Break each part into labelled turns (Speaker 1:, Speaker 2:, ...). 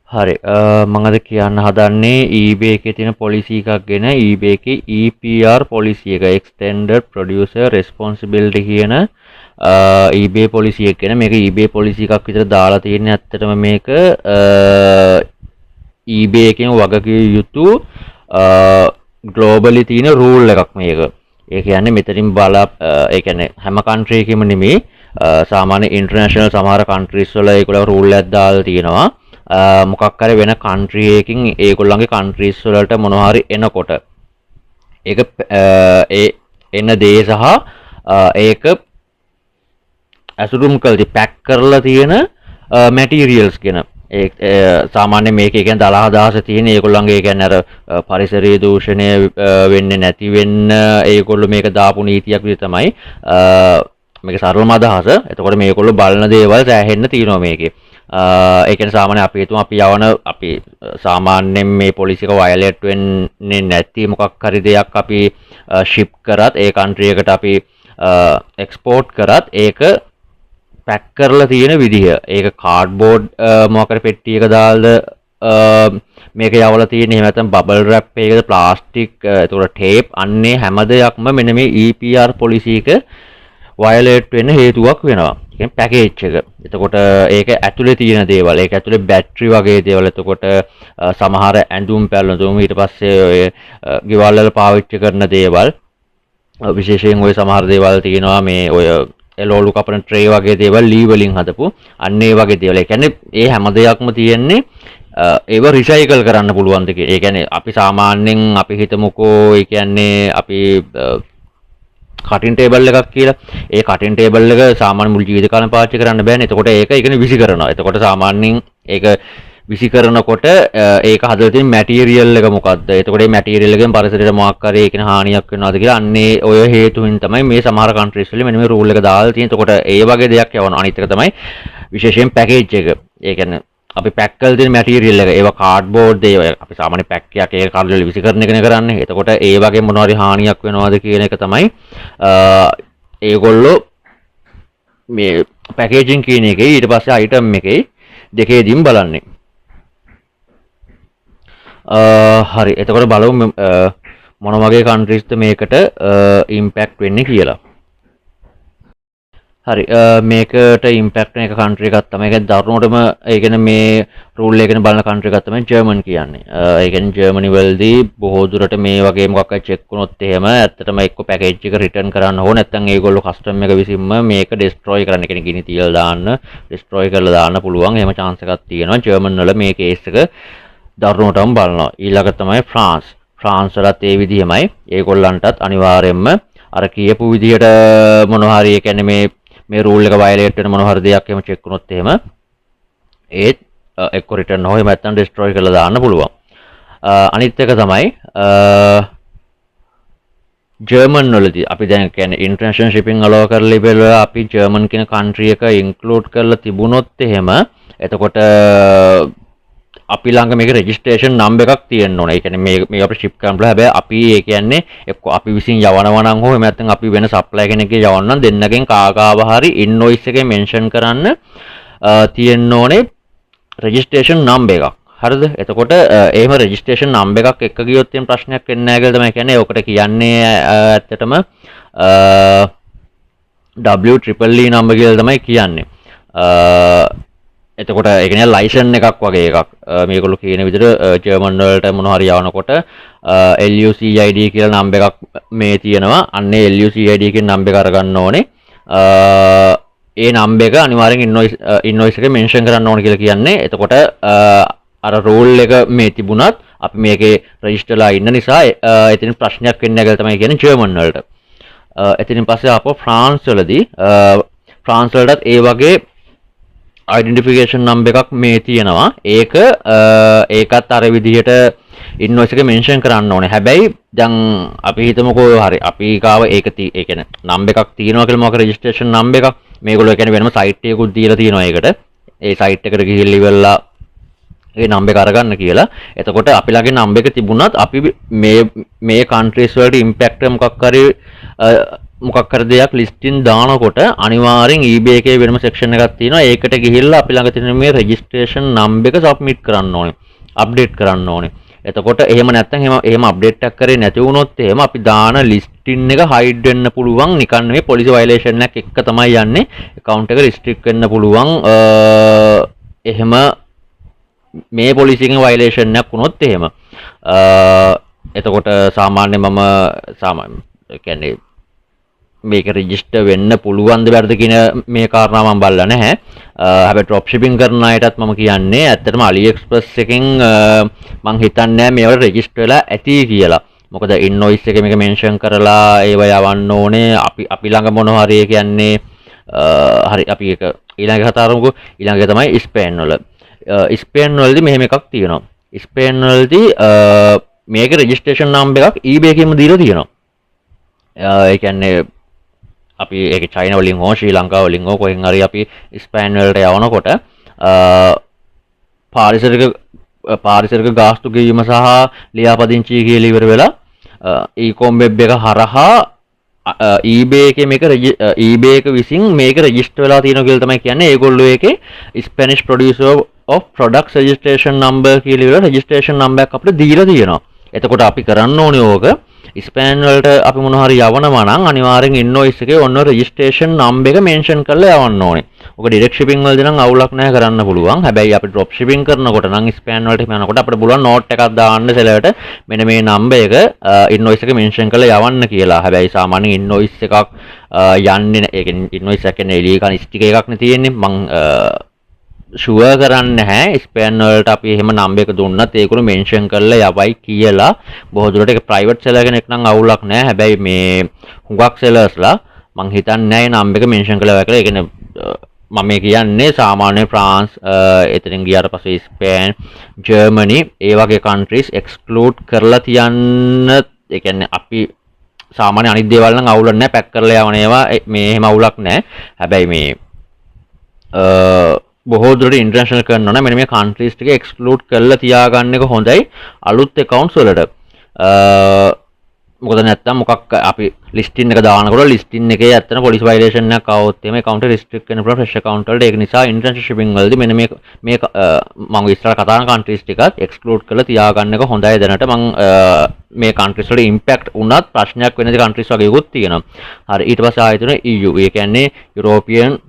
Speaker 1: හරි, මම අද කියන්න හදන්නේ eBay එකේ තියෙන පොලිසි එකක් ගැන. eBay එකේ EPR police එක, Extended Producer Responsibility කියන eBay police එක ගැන. මේක eBay police එකක් විතර දාලා තියෙන්නේ. ඇත්තටම මේක eBay එකෙන් වගකිව යුතු ග්ලෝබලි තියෙන රූල් එකක් මේක. ඒ කියන්නේ මෙතනින් බලා, ඒ කියන්නේ හැම කන්ට්‍රි එකෙම නෙමෙයි, සාමාන්‍ය ඉන්ටර්නැෂනල් සමහර කන්ට්‍රීස් වල ඒගොල්ලෝ රූල් එකක් දාලා තියෙනවා. මොකක් හරි වෙන කන්ට්‍රි එකකින් ඒගොල්ලන්ගේ කන්ට්‍රීස් වලට මොනවා හරි එනකොට ඒක ඒ එන දේ සහ ඒක ඇසුරුම් කරලා පැක් කරලා තියෙන මැටීරියල්ස් ගැන, ඒ සාමාන්‍ය මේක ඒ කියන්නේ දළ අදහස තියෙන ඒගොල්ලන්ගේ, ඒ කියන්නේ අර පරිසරයේ දූෂණය වෙන්නේ නැති වෙන්න ඒගොල්ලෝ මේක දාපු නීතියක් විදිහට තමයි මේක සරලම අදහස. එතකොට මේගොල්ලෝ බලන දේවල් සෑහෙන්න තියෙනවා මේකේ. ඒ කියන්නේ සාමාන්‍ය අපි හිතමු අපි යවන, අපි සාමාන්‍යයෙන් මේ පොලිසි එක වයලේට් වෙන්නේ නැති මොකක් හරි දෙයක් අපි ෂිප් කරත්, ඒ කන්ට්‍රි එකට අපි එක්ස්පෝර්ට් කරත්, ඒක පැක් කරලා තියෙන විදිහ, ඒක කාඩ්බෝඩ් මොකක් හරි පෙට්ටියක දාලාද මේක යවලා තියෙන්නේ, එහෙම නැත්නම් බබල් රැප් එකකද, ප්ලාස්ටික්, එතකොට ටේප්, අන්නේ හැම දෙයක්ම මෙන්න මේ EPR police එක වයලේට් වෙන්න හේතුවක් වෙනවා. ඒ කියන්නේ පැකේජ් එක. එතකොට ඒක ඇතුලේ තියෙන දේවල්, ඒක ඇතුලේ බැටරි වගේ දේවල්, එතකොට සමහර ඇඳුම් පැළඳුම්, ඊට පස්සේ ඔය ගෙවල් වල පාවිච්චි කරන දේවල්, විශේෂයෙන් ඔය සමහර දේවල් තියෙනවා මේ ඔය එළවලු කපන ට්‍රේ වගේ දේවල් ලී වලින් හදපු, අන්න ඒ වගේ දේවල්. ඒ කියන්නේ ඒ හැම දෙයක්ම තියෙන්නේ ඒව රිසයිකල් කරන්න පුළුවන්ද කියලා. ඒ කියන්නේ අපි සාමාන්‍යයෙන් අපි හිතමුකෝ, ඒ කියන්නේ අපි කටින් ටේබල් එකක් කියලා. ඒ කටින් ටේබල් එක සාමාන්‍ය මුළු ජීවිත කාලෙම පාවිච්චි කරන්න බෑනේ. එතකොට ඒක ඒ කියන්නේ විසි කරනවා. එතකොට සාමාන්‍යයෙන් ඒක විසි කරනකොට ඒක හදලා තියෙන මැටීරියල් එක මොකද්ද? එතකොට මේ මැටීරියල් එකෙන් පරිසරයට මොකක් හරි ඒ කියන්නේ හානියක් වෙනවද කියලා, අන්නේ ඔය හේතුවෙන් තමයි මේ සමහර කන්ට්‍රීස් වල මෙන්න මේ රූල් එක දාලා තියෙන්නේ. එතකොට ඒ වගේ දෙයක් යවනවා. අනිත් එක තමයි විශේෂයෙන් පැකේජ් එක. ඒ කියන්නේ අපි පැක් කරලා තියෙන මැටීරියල් එක, ඒවා කාඩ්බෝඩ්, ඒවා අපි සාමාන්‍ය පැක් එකක් ඒක කාඩ් වල විසි කරන එකනේ කරන්නේ. එතකොට ඒ වගේ මොනවා හරි හානියක් වෙනවද කියන එක තමයි ඒගොල්ලෝ මේ පැකේජින් කියන එකේ, ඊට පස්සේ අයිටම් එකේ දෙකේදීම බලන්නේ. හරි, එතකොට බලමු මොන වගේ කන්ට්‍රීස්ද මේකට ඉම්පැක්ට් වෙන්නේ කියලා. හරි, මේකට ඉම්පැක්ට් වෙන එක කන්ට්‍රි එකක් තමයි. ඒ කියන්නේ දරුණුටම, ඒ කියන්නේ මේ රූල් එක ගැන බලන කන්ට්‍රි එකක් තමයි ජර්මන් කියන්නේ. ඒ කියන්නේ ජර්මනි වලදී බොහෝ දුරට මේ වගේ මොකක් හරි චෙක් වුණොත් එහෙම ඇත්තටම එක්ක පැකේජ් එක රිටර්න් කරන්න ඕන, නැත්නම් ඒගොල්ලෝ කස්ටම් එක විසින්ම මේක ඩිස්ට්‍රොයි කරන්න, ඒ කියන්නේ ගිනි තියලා දාන්න, ඩිස්ට්‍රොයි කරලා දාන්න පුළුවන්. එහෙම චාන්ස් එකක් තියෙනවා. ජර්මන් වල මේ කේස් එක දරුණුටම බලනවා. ඊළඟ තමයි ෆ්‍රාන්ස්. ෆ්‍රාන්ස් වලත් ඒ විදිහමයි. ඒගොල්ලන්ටත් අනිවාර්යයෙන්ම අර කියපු විදිහට මොනවා හරි, ඒ කියන්නේ මේ මේ රූල් එක වයලේට් වෙන මොනවා හරි දෙයක් එහෙම චෙක් වුණොත් එහෙම ඒත් එක්ක රිටර්න් හෝ එහෙම නැත්නම් ඩිස්ට්‍රොයි කරලා දාන්න පුළුවන්. අනිත් එක තමයි ජර්මන් වලදී අපි දැන් කියන්නේ ඉන්ටර්නැෂනල් ෂිපින් අලෝ කරලා ඉවරලා අපි ජර්මන් කියන කන්ට්‍රි එක ඉන්ක්ලූඩ් කරලා තිබුණොත් එහෙම, එතකොට අපි ළඟ මේක රෙජිස්ට්‍රේෂන් නම්බර් එකක් තියෙන්න ඕනේ. ඒ කියන්නේ මේ මේ අපිට ෂිප් කරන්න පුළුවන්. හැබැයි අපි ඒ කියන්නේ එක්ක අපි විසින් යවනවා නම් හෝ එහෙම නැත්නම් අපි වෙන සප්ලයර් කෙනෙක්ගේ යවන්න නම් දෙන්නගෙන් කාගාව හරි ඉන්වොයිස් එකේ මෙන්ෂන් කරන්න තියෙන්න ඕනේ රෙජිස්ට්‍රේෂන් නම්බර් එකක්. හරිද? එතකොට එහෙම රෙජිස්ට්‍රේෂන් නම්බර් එකක් එක්ක ගියොත් එහෙම ප්‍රශ්නයක් වෙන්නේ නැහැ කියලා තමයි කියන්නේ. ඔකට කියන්නේ ඇත්තටම W triple E number කියලා තමයි කියන්නේ. එතකොට ඒ කියන්නේ ලයිසන් එකක් වගේ එකක්. මේගොල්ලෝ කියන විදිහට ජර්මන් වලට මොන හරි යවනකොට LUCID කියලා නම්බර් එකක් මේ තියෙනවා. අන්න ඒ LUCID කියන නම්බර් එක අරගන්න ඕනේ. ඒ නම්බර් එක අනිවාර්යෙන් ඉන්වොයිස් ඉන්වොයිස් එකේ මෙන්ෂන් කරන්න ඕන කියලා කියන්නේ. එතකොට අර රූල් එක මේ තිබුණත් අපි මේකේ රෙජිස්ටර් වෙලා ඉන්න නිසා එතනින් ප්‍රශ්නයක් වෙන්නේ නැහැ කියලා තමයි කියන්නේ ජර්මන් වලට. එතනින් පස්සේ ආපහු ෆ්‍රාන්ස් වලදී, ෆ්‍රාන්ස් වලටත් ඒ වගේ අයිඩෙන්ටිෆිකේෂන් නම්බර් එකක් මේ තියෙනවා. ඒක ඒකත් අර විදිහට ඉන්වොයිස් එකේ මෙන්ෂන් කරන්න ඕනේ. හැබැයි දැන් අපි හිතමුකෝ හරි අපි ගාව ඒක ඒ කියන්නේ නම්බර් එකක් තියෙනවා කියලා, මොකක් රෙජිස්ට්‍රේෂන් නම්බර් එකක්. මේගොල්ලෝ ඒ කියන්නේ වෙනම සයිට් එකකුත් දීලා තියෙනවා ඒකට. ඒ සයිට් එකට ගිහිල්ලා ඉවරලා ඒ නම්බර් එක අරගන්න කියලා. එතකොට අපි ළඟ නම්බර් එක තිබුණත් අපි මේ මේ කන්ට්‍රීස් වලට ඉම්පැක්ට් මොකක් හරි මොකක් හරි දෙයක් ලිස්ටින් දානකොට අනිවාර්යෙන් eBay එකේ වෙනම සෙක්ෂන් එකක් තියෙනවා. ඒකට ගිහිල්ලා අපි ළඟ තියෙන මේ රෙජිස්ට්‍රේෂන් නම්බර් එක සබ්මිට් කරන්න ඕනේ. අප්ඩේට් කරන්න ඕනේ. එතකොට එහෙම නැත්නම් එහෙම එහෙම අප්ඩේට් එකක් කරේ නැති වුණොත් එහෙම අපි දාන ලිස්ටින් එක හයිඩ් වෙන්න පුළුවන්. නිකන් නෙමෙයි, පොලිසි වයලේෂන් එකක් එක්ක තමයි යන්නේ. ඇකවුන්ට් එක රිස්ට්‍රික්ට් වෙන්න පුළුවන්. එහෙම මේ පොලිසි එකෙන් වයලේෂන් එකක් වුණොත් එහෙම. එතකොට සාමාන්‍ය මම සාමාන්‍ය කියන්නේ මේක රෙජිස්ටර් වෙන්න පුළුවන්ද බැරිද කියන මේ කාරණා මම බලලා නැහැ. හැබැයි ඩ්‍රොප් ෂිපින් කරන අයටත් මම කියන්නේ ඇත්තටම AliExpress එකෙන් මං හිතන්නේ නැහැ මේවට රෙජිස්ටර් වෙලා ඇති කියලා. මොකද ඉන්වොයිස් එකේ මේක මෙන්ෂන් කරලා ඒව යවන්න ඕනේ. අපි අපි ළඟ මොනවා හරි ඒ කියන්නේ හරි, අපි ඒක ඊළඟ කතා කරමුකෝ. ඊළඟ එක තමයි ස්පේන් වල. ස්පේන් වලදී මෙහෙම එකක් තියෙනවා. ස්පේන් වලදී මේක රෙජිස්ට්‍රේෂන් නම්බර් එකක් eBay එකෙන්ම දීලා තියෙනවා. ඒ කියන්නේ අපි ඒක චයිනා වලින් හෝ ශ්‍රී ලංකාව වලින් හෝ කොහෙන් හරි අපි ස්පේන් වලට යවනකොට පාරිසරික පාරිසරික ගාස්තු ගෙවීම සහ ලියාපදිංචි කියලා ඉවර වෙලා ඊකොම් වෙබ් එක හරහා eBay එකේ මේක eBay එක විසින් මේක රෙජිස්ටර් වෙලා තියෙනවා කියලා තමයි කියන්නේ. ඒගොල්ලෝ ඒකේ Spanish producer of products registration number කියලා ඉවර රෙජිස්ට්‍රේෂන් නම්බර් එකක් අපිට දීලා තියෙනවා. එතකොට අපි කරන්න ඕනේ ඕක ස්පේන් වලට අපි මොන හරි යවනවා නම් අනිවාර්යෙන් ඉන්වොයිස් එකේ ඔන්න රෙජිස්ට්‍රේෂන් නම්බර් එක මෙන්ෂන් කරලා යවන්න ඕනේ. ඔක ඩිරෙක්ට් ෂිපින් වලදී නම් අවුලක් නැහැ, කරන්න පුළුවන්. හැබැයි අපි ඩ්‍රොප් ෂිපින් කරනකොට නම් ස්පේන් වලට එහෙම යනකොට අපිට පුළුවන් නෝට් එකක් දාන්න සෙලර්ට මෙන්න මේ නම්බර් එක ඉන්වොයිස් එක මෙන්ෂන් කරලා යවන්න කියලා. හැබැයි සාමාන්‍යයෙන් ඉන්වොයිස් එකක් යන්නේ නැහැ. ඒ කියන්නේ ඉන්වොයිස් එක කියන්නේ එළිය කන ස්ටිකර් එකක් නේ තියෙන්නේ. මං ෂුවර් කරන්නේ නැහැ ස්පේන් වලට අපි එහෙම නම්බර් එක දුන්නත් ඒගොල්ලෝ මෙන්ෂන් කරලා යවයි කියලා. බොහෝ දුරට ඒක ප්‍රයිවට් සෙලර් කෙනෙක් නම් අවුලක් නෑ. හැබැයි මේ හුඟක් සෙලර්ස්ලා මං හිතන්නේ නෑ ඒ නම්බර් එක මෙන්ෂන් කරලා යවයි කියලා. ඒ කියන්නේ මම මේ කියන්නේ සාමාන්‍ය ෆ්‍රාන්ස්, එතනින් ගියාට පස්සේ ස්පේන්, ජර්මනි ඒ වගේ කන්ට්‍රීස් එක්ස්ක්ලූඩ් කරලා තියන්න. ඒ කියන්නේ අපි සාමාන්‍ය අනිත් දේවල් නම් අවුලක් නෑ, පැක් කරලා යවන ඒවා මේ එහෙම අවුලක් නෑ. හැබැයි මේ බොහෝ දුරට ඉන්ටර්නැෂනල් කරනවා නම් මෙන්න මේ කන්ට්‍රීස් ටික එක්ස්ක්ලූඩ් කරලා තියාගන්න එක හොඳයි අලුත් ඇකවුන්ට්ස් වලට. මොකද නැත්තම් මොකක් අපි ලිස්ටින් එක දානකොට ලිස්ටින් එකේ ඇත්තටම පොලිසි වයලේෂන් එකක් ආවොත් එහෙම ඇකවුන්ට් එක රිස්ට්‍රික්ට් වෙන්න පුළුවන් ෆ්‍රෙෂ් ඇකවුන්ට් වලට. ඒක නිසා ඉන්ටර්නැෂනල් ෂිපින් වලදී මෙන්න මේ මේ මම ඉස්සරහ කතා කරන කන්ට්‍රීස් ටිකත් එක්ස්ක්ලූඩ් කරලා තියාගන්න එක හොඳයි දැනට. මං මේ කන්ට්‍රීස් වල ඉම්පැක්ට් වුණත් ප්‍රශ්නයක් වෙන දේ කන්ට්‍රීස් වගේකුත් තියෙනවා. හරි, ඊට පස්සේ ආයෙ තියෙනවා EU. ඒ කියන්නේ යුරෝපියන්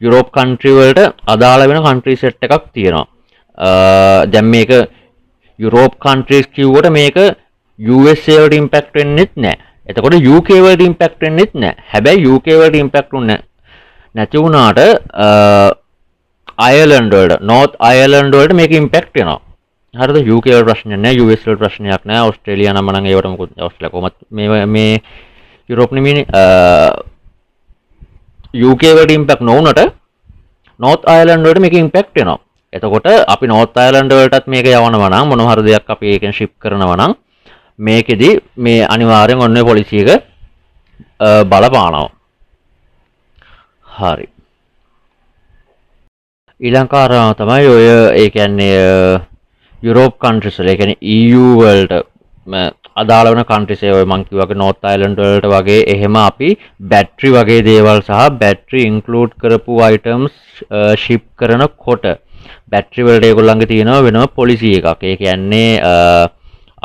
Speaker 1: යුරෝප් කන්ට්‍රි වලට අදාළ වෙන කන්ට්‍රි සෙට් එකක් තියෙනවා. දැන් මේක යුරෝප් කන්ට්‍රීස් කිව්වට මේක USA වලට ඉම්පැක්ට් වෙන්නෙත් නෑ. එතකොට UK වලට ඉම්පැක්ට් වෙන්නෙත් නෑ. හැබැයි UK වලට ඉම්පැක්ට් වුන්නේ නැති වුණාට අයර්ලන්ඩ් වලට, නෝර්ත් අයර්ලන්ඩ් වලට මේක ඉම්පැක්ට් වෙනවා. හරිද? UK වල ප්‍රශ්නයක් නෑ, US වල ප්‍රශ්නයක් නෑ, ඕස්ට්‍රේලියා නම් මනම් ඒවට මොකුත්, ඕස්ට්‍රේලියා කොහොමත් මේ මේ යුරෝප් නෙමෙයිනේ. UK වලට ඉම්පැක්ට් නොවුනට නෝර්ත් අයර්ලන්ඩ් වලට මේක ඉම්පැක්ට් වෙනවා. එතකොට අපි නෝර්ත් අයර්ලන්ඩ් වලටත් මේක යවනවා නම් මොන හරි දෙයක් අපි ඒකෙන් ෂිප් කරනවා නම් මේකෙදි මේ අනිවාර්යෙන් ඔන්න ඔය පොලිසි එක බලපානවා. හරි. ඊළඟ කාරණාව තමයි ඔය ඒ කියන්නේ යුරෝප් කන්ට්‍රීස් වල, ඒ කියන්නේ EU වලට අදාළ වෙන කන්ට්‍රීස්, ඒ ඔය මං කිව්වා වගේ නෝර්ත් අයර්ලන්ඩ් වලට වගේ එහෙම අපි බැටරි වගේ දේවල් සහ බැටරි ඉන්ක්ලූඩ් කරපු අයිටම්ස් ෂිප් කරනකොට බැටරි වලට ඒගොල්ලන්ගේ තියෙනවා වෙනම පොලිසි එකක්. ඒ කියන්නේ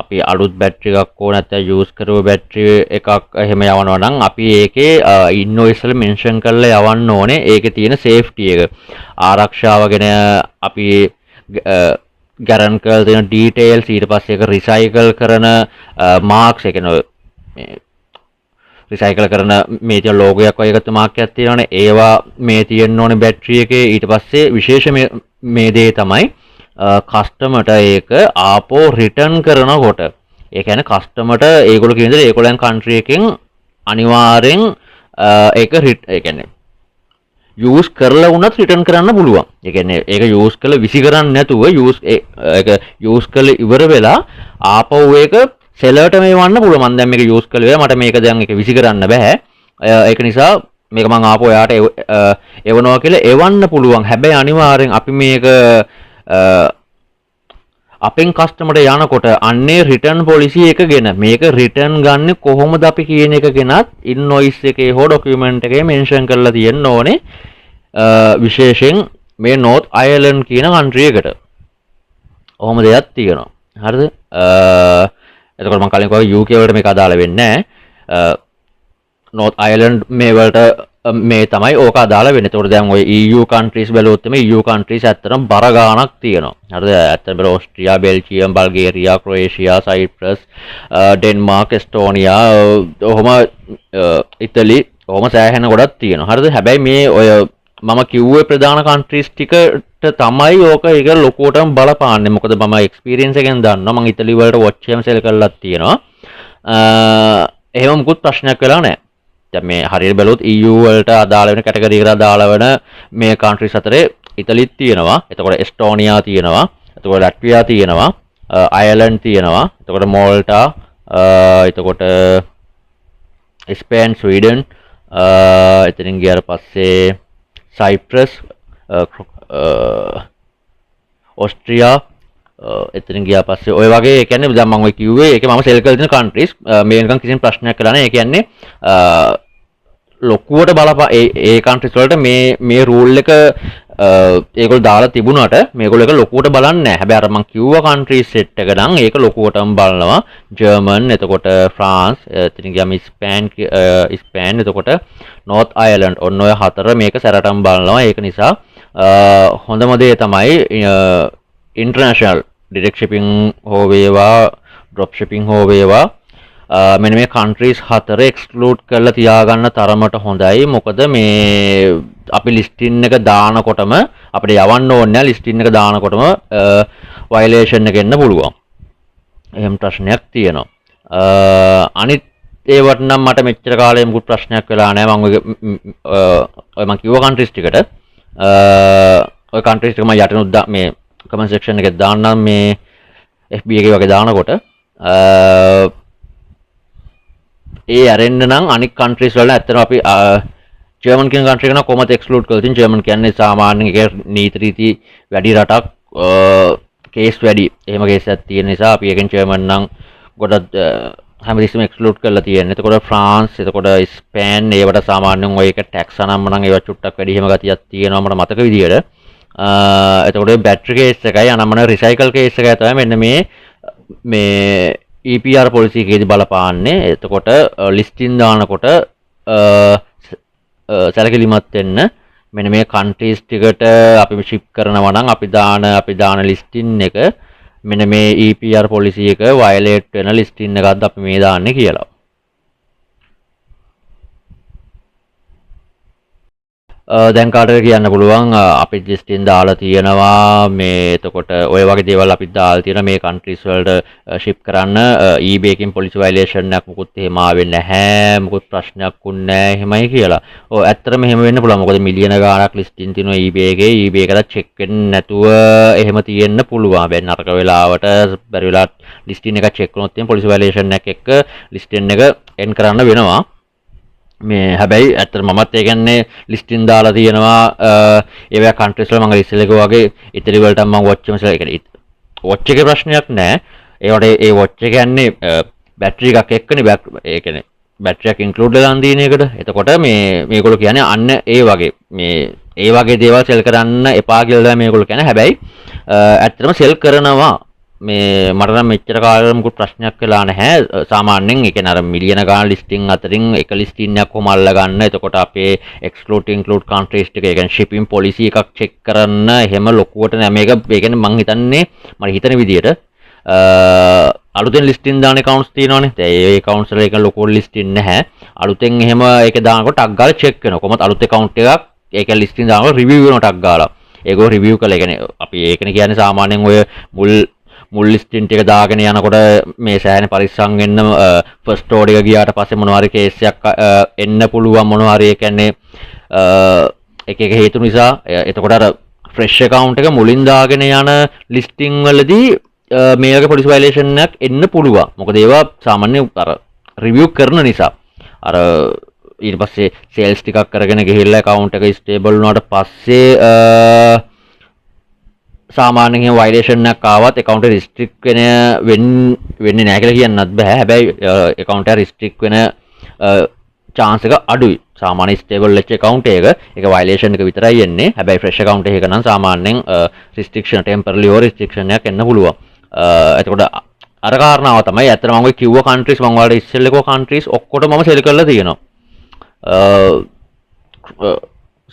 Speaker 1: අපි අලුත් බැටරි එකක් හෝ නැත්නම් යූස් කරපු බැටරි එකක් එහෙම යවනවා නම් අපි ඒකේ ඉන්වොයිස් වල මෙන්ෂන් කරලා යවන්න ඕනේ ඒකේ තියෙන සේෆ්ටි එක. ආරක්ෂාව ගැන අපි ගැරන් කරලා තියෙන ඩීටේල්ස්, ඊට පස්සේ ඒක රිසයිකල් කරන මාක්ස්, ඒ කියන්නේ මේ රිසයිකල් කරන මේ තියෙන ලෝගෝයක් වගේ එකත් මාක් එකක් තියෙනවනේ, ඒවා මේ තියෙන්න ඕනේ බැටරි එකේ. ඊට පස්සේ විශේෂ මේ දේ තමයි කස්ටමර්ට ඒක ආපහු රිටර්න් කරනකොට, ඒ කියන්නේ කස්ටමර්ට ඒගොල්ලෝ කියන විදිහට ඒගොල්ලන් කන්ට්‍රි එකෙන් අනිවාර්යෙන් ඒක ඒ කියන්නේ යූස් කරලා වුණත් රිටර්න් කරන්න පුළුවන්. ඒ කියන්නේ ඒක යූස් කරලා විසි කරන්නේ නැතුව යූස් ඒක යූස් කරලා ඉවර වෙලා ආපහු ඒක සෙලර්ට මෙවන්න පුළුවන්. මං දැන් මේක යූස් කරලා ඉවරයි, මට මේක දැන් ඒක විසි කරන්න බෑ. ඒක නිසා මේක මං ආපහු ඔයාට එවනවා කියලා එවන්න පුළුවන්. හැබැයි අනිවාර්යෙන් අපි මේක අපෙන් කස්ටමර්ට යනකොට අන්නේ රිටර්න් පොලිසි එක ගැන මේක රිටර්න් ගන්න කොහොමද අපි කියන එක ගැනත් ඉන්වොයිස් එකේ හෝ ඩොකියුමන්ට් එකේ මෙන්ෂන් කරලා තියෙන්න ඕනේ. විශේෂයෙන් මේ නෝත් අයර්ලන්ඩ් කියන කන්ට්‍රි එකට. ඔහොම දෙයක් තියෙනවා. හරිද? එතකොට මම කලින් කිව්වා UK වලට මේක අදාළ වෙන්නේ නැහැ. නෝත් අයර්ලන්ඩ් මේ වලට මේ තමයි ඕක අදාළ වෙන්නේ. එතකොට දැන් ඔය EU countries බැලුවොත් එimhe EU countries ඇත්තටම බර ගාණක් තියෙනවා. හරිද? ඇත්තටම බැලුවොත් Austria, Belgium, Bulgaria, Croatia, Cyprus, Denmark, Estonia, ඔහොම ඉටලි ඔහොම සෑහෙන ගොඩක් තියෙනවා. හරිද? හැබැයි මේ ඔය මම කිව්වේ ප්‍රධාන කන්ට්‍රීස් ටිකට තමයි ඕක ඒක ලොකුවටම බලපාන්නේ. මොකද මම එක්ස්පීරියන්ස් එකෙන් දන්නවා. මං ඉටලි වලට වොච් එකම සෙල් කරලත් තියෙනවා. එහෙම මුකුත් ප්‍රශ්නයක් වෙලා නැහැ. දැන් මේ හරියට බැලුවොත් EU වලට අදාළ වෙන කැටගරි එකට අදාළ වෙන මේ කන්ට්‍රීස් අතරේ ඉටලිත් තියෙනවා. එතකොට එස්ටෝනියා තියෙනවා. එතකොට ලැට්වියා තියෙනවා. අයර්ලන්ඩ් තියෙනවා. එතකොට මෝල්ටා, එතකොට ස්පේන්, ස්වීඩන්, එතනින් ගියාට පස්සේ සයිප්‍රස්, ඔස්ට්‍රියා, එතනින් ගියා පස්සේ ඔය වගේ. ඒ කියන්නේ දැන් මම ඔය කිව්වේ ඒක මම සෙල් කරලා තියෙන කන්ට්‍රීස් මේ නිකන් කිසිම ප්‍රශ්නයක් වෙලා නැහැ. ඒ කියන්නේ ලොකුවට බලපා ඒ ඒ කන්ට්‍රීස් වලට මේ මේ රූල් එක ඒගොල්ලෝ දාලා තිබුණාට මේගොල්ලෝ ඒක ලොකුවට බලන්නේ නැහැ. හැබැයි අර මං කිව්ව කන්ට්‍රීස් සෙට් එක නම් ඒක ලොකුවටම බලනවා. ජර්මන්, එතකොට ෆ්‍රාන්ස්, එතනින් ගියාම ස්පේන්, ස්පේන්, එතකොට නෝත් අයර්ලන්ඩ්. ඔන්න ඔය හතර මේක සැරටම බලනවා. ඒක නිසා හොඳම දේ තමයි ඉන්ටර්නැෂනල් ඩිරෙක්ට් ෂිපින් හෝ වේවා, ඩ්‍රොප් ෂිපින් හෝ වේවා, මෙන්න මේ කන්ට්‍රීස් හතර එක්ස්ක්ලූඩ් කරලා තියාගන්න තරමට හොඳයි. මොකද මේ අපි ලිස්ටින් එක දානකොටම අපිට යවන්න ඕනේ නැහැ. ලිස්ටින් එක දානකොටම වයලේෂන් එක එන්න පුළුවන්. එහෙම ප්‍රශ්නයක් තියෙනවා. අනිත් ඒවට නම් මට මෙච්චර කාලෙ මුකුත් ප්‍රශ්නයක් වෙලා නැහැ. මං ඔය මං කිව්ව කන්ට්‍රීස් ටිකට ඔය කන්ට්‍රීස් ටික මං යටිනුත් මේ කමෙන්ට් සෙක්ෂන් එකේ දාන්නම් මේ FB එකේ වගේ දානකොට. ඒ ඇරෙන්න නම් අනික් කන්ට්‍රීස් වල ඇත්තටම අපි ජර්මන් කියන කන්ට්‍රි එක නම් කොහොමද එක්ස්ක්ලූඩ් කරලා තියෙන්නේ. ජර්මන් කියන්නේ සාමාන්‍යයෙන් ඒක නීති රීති වැඩි රටක්, කේස් වැඩි. එහෙම කේස් එකක් තියෙන නිසා අපි ඒකෙන් ජර්මන් නම් ගොඩක් හැමතිස්සෙම එක්ස්ක්ලූඩ් කරලා තියෙන්නේ. එතකොට ෆ්‍රාන්ස්, එතකොට ස්පේන් ඒවට සාමාන්‍යයෙන් ඔය එක ටැක්ස් අනම්මනම් ඒවා චුට්ටක් වැඩි එහෙම ගතියක් තියෙනවා මට මතක විදියට. එතකොට ඔය බැටරි කේස් එකයි අනම්මන රිසයිකල් කේස් එකයි තමයි මෙන්න මේ මේ EPR police එකේදී බලපාන්නේ. එතකොට ලිස්ටින් දානකොට සැලකිලිමත් වෙන්න මෙන්න මේ කන්ට්‍රීස් ටිකට අපි ෂිප් කරනවා නම් අපි දාන ලිස්ටින් එක මෙන්න මේ EPR police එක වයලේට් වෙන ලිස්ටින් එකක්ද අපි මේ දාන්නේ කියලා. දැන් කාටද කියන්න පුළුවන් අපි ලිස්ටින් දාලා තියෙනවා මේ එතකොට ඔය වගේ දේවල් අපි දාලා තියෙනවා මේ කන්ට්‍රීස් වලට ෂිප් කරන්න eBay එකෙන් පොලිසි වයලේෂන් එකක් මුකුත් එහෙම ආවේ නැහැ මුකුත් ප්‍රශ්නයක් වුන්නේ නැහැ එහෙමයි කියලා. ඔව් ඇත්තටම එහෙම වෙන්න පුළුවන්. මොකද මිලියන ගාණක් ලිස්ටින් තියෙනවා eBay එකේ. eBay එකට චෙක් වෙන්නේ නැතුව එහෙම තියෙන්න පුළුවන්. හැබැයි නරක වෙලාවට බැරි වෙලා ලිස්ටින් එකක් චෙක් වුණොත් එහෙම පොලිසි වයලේෂන් එකක් එක්ක ලිස්ටින් එක එන් කරන්න වෙනවා. මේ හැබැයි ඇත්තටම මමත් ඒ කියන්නේ ලිස්ටින් දාලා තියෙනවා ඒවා කන්ට්‍රීස් වල මම ඉස්සෙල්ලා කිව්වා වගේ ඉටලි වලට මම වොච් එක ඒ කියන්නේ වොච් එකේ ප්‍රශ්නයක් නෑ. ඒවට ඒ වොච් එක කියන්නේ බැටරි එකක් එක්කනේ ඒ කියන්නේ බැටරි එකක් ඉන්ක්ලූඩ් වෙලා තියෙන එකට. එතකොට මේගොල්ලෝ කියන්නේ අන්න ඒ වගේ මේ ඒ වගේ දේවල් සෙල් කරන්න එපා කියලා තමයි මේගොල්ලෝ කියන්නේ. හැබැයි ඇත්තටම සෙල් කරනවා. මේ මට නම් මෙච්චර කාලෙකට මුකුත් ප්‍රශ්නයක් වෙලා නැහැ. සාමාන්‍යයෙන් ඒ කියන්නේ අර මිලියන ගාන ලිස්ටින් අතරින් එක ලිස්ටින් එකක් කොහොම අල්ලගන්න. එතකොට අපේ එක්ස්ක්ලූඩ් ඉන්ක්ලූඩ් කන්ට්‍රීස් ටික ඒ කියන්නේ ෂිපින් පොලිසි එකක් චෙක් කරන්න එහෙම ලොකුවට නෑ. මේක ඒ කියන්නේ මං හිතන්නේ මට හිතන විදියට අලුතෙන් ලිස්ටින් දාන ඇකවුන්ට්ස් තියෙනවනේ. දැන් ඒ ඇකවුන්ට්ස් වල ඒක ලොකුවට ලිස්ටින් නැහැ. අලුතෙන් එහෙම ඒක දානකොට ටක් ගාලා චෙක් වෙනවා. කොහොමත් අලුත් ඇකවුන්ට් එකක් ඒක ලිස්ටින් දානකොට රිවිව් වෙනවා ටක් ගාලා. ඒගොල්ලෝ රිවිව් කළා. ඒ කියන්නේ අපි ඒකනේ කියන්නේ සාමාන්‍යයෙන් ඔය මුල් ලිස්ටින් ටික දාගෙන යනකොට මේ සෑහෙන පරිස්සම් වෙන්න ෆස්ට් ඕඩර් එක ගියාට පස්සේ මොනවා හරි කේස් එකක් එන්න පුළුවන් මොනවා හරි ඒ කියන්නේ එක එක හේතු නිසා එතකොට අර ෆ්‍රෙෂ් ඇකවුන්ට් එක මුලින් දාගෙන යන ලිස්ටින් වලදී මේ වගේ පොලිසි වයලේෂන් එකක් එන්න පුළුවන්. මොකද ඒවා සාමාන්‍ය අර රිවිව් කරන නිසා අර ඊට පස්සේ සේල්ස් ටිකක් කරගෙන ගිහිල්ලා ඇකවුන්ට් එක ස්ටේබල් වුණාට පස්සේ සාමාන්‍යයෙන් එහෙම වයලේෂන් එකක් ආවත් ඇකවුන්ට් එක රිස්ට්‍රික්ට් වෙන්නේ නැහැ කියලා කියන්නත් බෑ. හැබැයි ඇකවුන්ට් එක රිස්ට්‍රික්ට් වෙන චාන්ස් එක අඩුයි. සාමාන්‍ය ස්ටේබල් වෙච්ච ඇකවුන්ට් එක, ඒක වයලේෂන් එක විතරයි එන්නේ. හැබැයි ෆ්‍රෙෂ් ඇකවුන්ට් එකක නම් සාමාන්‍යයෙන් රිස්ට්‍රික්ෂන්, ටෙම්පරරි හෝ රිස්ට්‍රික්ෂන් එකක් එන්න පුළුවන්. එතකොට අර කාරණාව තමයි ඇත්තටම මම ඔය කිව්ව කන්ට්‍රීස්, මම ඔයාලට ඉස්සෙල්ලා කිව්ව කන්ට්‍රීස් ඔක්කොටම මම සෙල් කරලා තියෙනවා.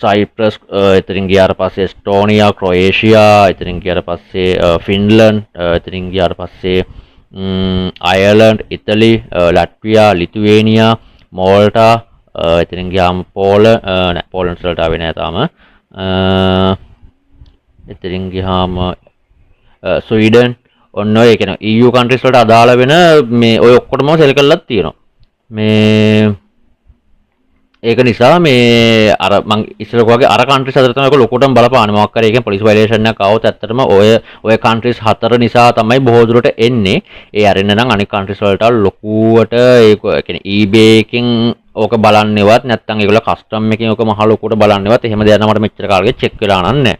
Speaker 1: සයිප්‍රස්, එතනින් ගියාට පස්සේ එස්ටෝනියා, ක්‍රොඒෂියා, එතනින් ගියාට පස්සේ ෆින්ලන්ඩ්, එතනින් ගියාට පස්සේ අයර්ලන්ඩ්, ඉටලි, ලට්වියා, ලිතුවේනියා, මෝල්ටා, එතනින් ගියාම නෑ, පෝලන්ඩ් වලට ආවේ නෑ තාම. එතනින් ගියාම ස්වීඩන්, ඔන්න ඔය ඒ කියන්නේ EU countries වලට අදාළ වෙන මේ ඔය ඔක්කොටම සෙල් කරලත් තියෙනවා. මේ ඒක නිසා මේ අර මං ඉස්සර වගේ අර කන්ට්‍රීස් හතර තමයි ඔක ලොකුටම බලපාන්නේ. මොකක් හරි ඒකෙන් පොලිස් වයලේෂන් එකක් ආවොත් ඇත්තටම ඔය ඔය කන්ට්‍රීස් හතර නිසා තමයි බොහෝ දුරට එන්නේ. ඒ අරින්න නම් අනික් කන්ට්‍රීස් වලට ලොකුවට ඒක ඒ කියන්නේ eBay එකෙන් ඕක බලන්නේවත් නැත්නම් ඒගොල්ලෝ කස්ටම් එකෙන් ඕක මහ ලොකුවට බලන්නේවත් එහෙම දෙයක් නම් මට මෙච්චර කාලෙක චෙක් වෙලා නෑ.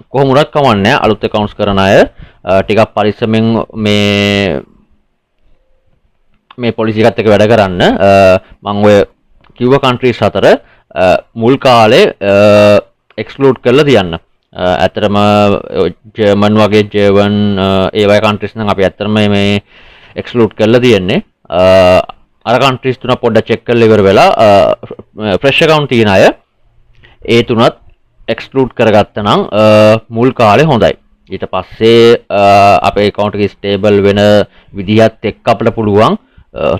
Speaker 1: කොහොම වුණත් කමක් නෑ. අලුත් ඇකවුන්ට්ස් කරන අය ටිකක් පරිස්සමෙන් මේ මේ පොලිසි එකත් එක්ක වැඩ කරන්න. මං ඔය කිව්ව කන්ට්‍රීස් හතර මුල් කාලේ එක්ස්ක්ලූඩ් කරලා තියන්න. ඇත්තටම ජර්මන් වගේ, ජර්මන් ඒ වගේ කන්ට්‍රීස් නම් අපි ඇත්තටම මේ එක්ස්ක්ලූඩ් කරලා තියෙන්නේ. අර කන්ට්‍රීස් තුන පොඩ්ඩක් චෙක් කරලා ඉවර වෙලා ෆ්‍රෙෂ් ඇකවුන්ට් තියෙන අය ඒ තුනත් එක්ස්ක්ලූඩ් කරගත්තා නම් මුල් කාලේ හොඳයි. ඊට පස්සේ අපේ ඇකවුන්ට් එක ස්ටේබල් වෙන විදිහත් එක්ක අපිට පුළුවන්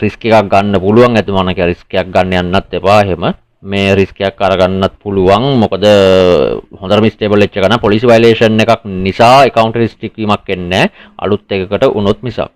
Speaker 1: රිස්ක් එකක් ගන්න පුළුවන්. ඇත්තම මම කිය රිස්ක් එකක් ගන්න යන්නත් එපා. එහෙම මේ රිස්ක් එකක් අරගන්නත් පුළුවන්. මොකද හොඳටම ස්ටේබල් වෙච්ච එක නම් පොලිසි වයලේෂන් එකක් නිසා ඇකවුන්ට් රිස්ට්‍රික්ට් වීමක් එන්නේ නැහැ, අලුත් එකකට වුණොත් මිසක්.